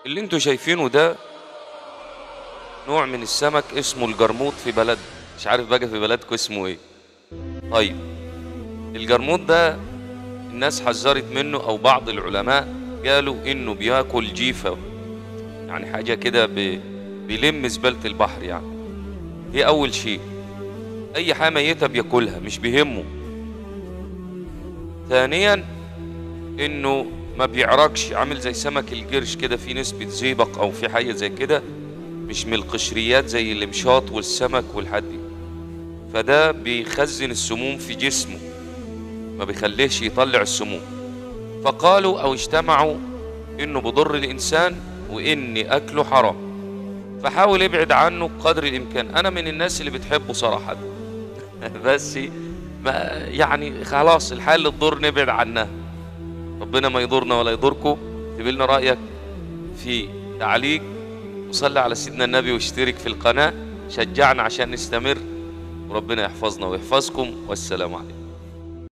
اللي انتوا شايفينه ده نوع من السمك اسمه الجرموط في بلد، مش عارف بقى في بلدكم اسمه ايه. طيب الجرموط ده الناس حذرت منه، او بعض العلماء قالوا انه بياكل جيفه، يعني حاجة كده بيلم زبالة البحر. يعني دي اول شيء، اي حاجة ميته بياكلها مش بيهمه. ثانيا انه ما بيعرقش، عامل زي سمك القرش كده، في نسبه زيبق او في حاجة زي كده، مش من القشريات زي المشاط والسمك والحد. فده بيخزن السموم في جسمه، ما بيخليهش يطلع السموم. فقالوا او اجتمعوا انه بضر الانسان وان اكله حرام، فحاول ابعد عنه قدر الامكان. انا من الناس اللي بتحبه صراحة بس ما يعني خلاص الحال اللي تضر نبعد عنها، ربنا ما يضرنا ولا يضركم. اكتب لنا رايك في تعليق، وصلي على سيدنا النبي، واشترك في القناة، شجعنا عشان نستمر، وربنا يحفظنا ويحفظكم، والسلام عليكم.